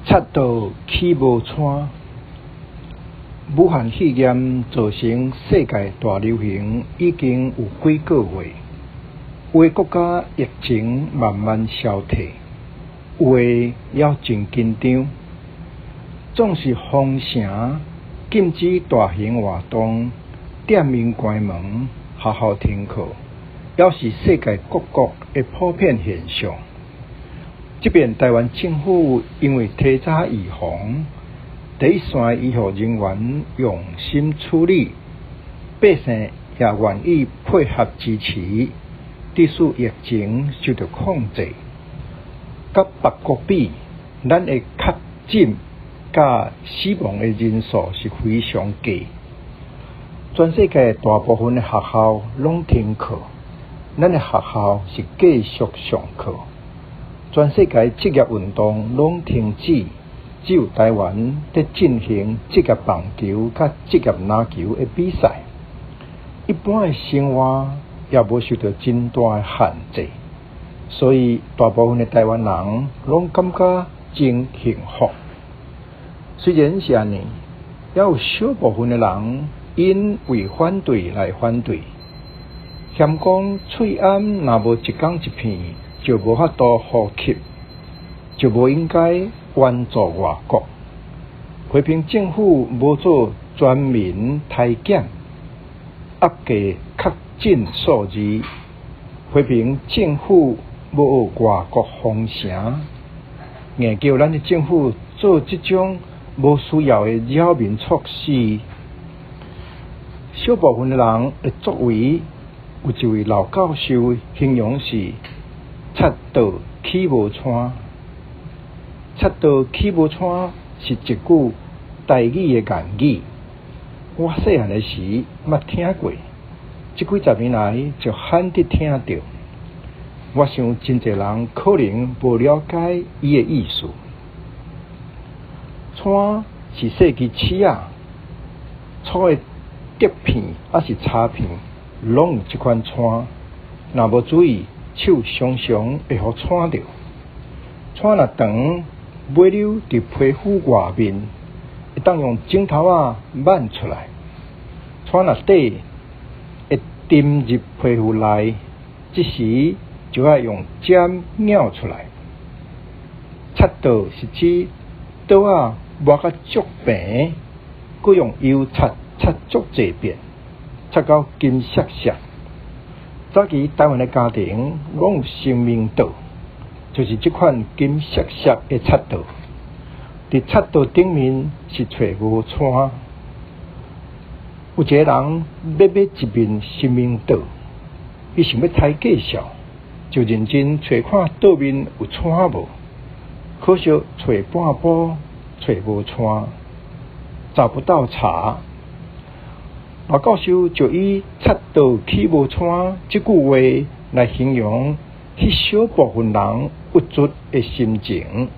贼道起無氚。武漢肺炎造成世界大流行已經有幾個月，有的國家疫情慢慢消退，有的猶真緊張。總是封城、禁止大型活動、店面關門、學校停課，猶是世界各國的普遍現象。這遍台灣政府因為提早預防，第一線醫護人員用心處理，百姓也願意配合支持，致使疫情受到控制。佮別國比，咱的確診佮死亡的人數是非常低。全世界大部分的學校攏停課，咱的學校是繼續上課。全世界職業運動攏停止，只有台灣佇進行職業棒球佮職業籃球的比賽。一般的生活也無受到真大的限制，所以大部分的台灣人攏感覺真幸福。雖然是按呢，猶有小部分的人𪜶為反對來反對，嫌講喙罨若無一工一片，就無法度呼吸，就無應該援助外國。批評政府無做全民篩檢，壓低確診數字，批評政府無學外國封城，硬叫咱的政府做這種無需要的擾民措施。小部分的人的作為，有一位老教授形容是賊道起無氚。賊道起無氚是一句台語的諺語。我細漢的時捌聽過，這幾十年來就罕得聽著。我想真濟人可能無了解伊的意思。氚是細支刺仔，粗的竹片抑是柴片，攏有這款氚。若無注意，手常常會予氚著。氚若長，尾溜佇皮膚外面，會當用指頭仔挽出來。氚若短，會沉入皮膚內，這時就愛用針咬出來。賊刀是指刀仔磨甲足平，閣用油擦擦足濟遍，擦到金閃閃。早期台灣的家庭攏有神明桌，就是這款金閃閃的賊刀。佇賊刀頂面是揣無氚。有一个人欲買一面神明桌，伊想欲刣價數，就認真揣看桌面有氚無。可惜揣半晡，揣無氚，找不到碴。老教授就以賊道起無氚這句話來形容彼小部分人鬱卒的心情。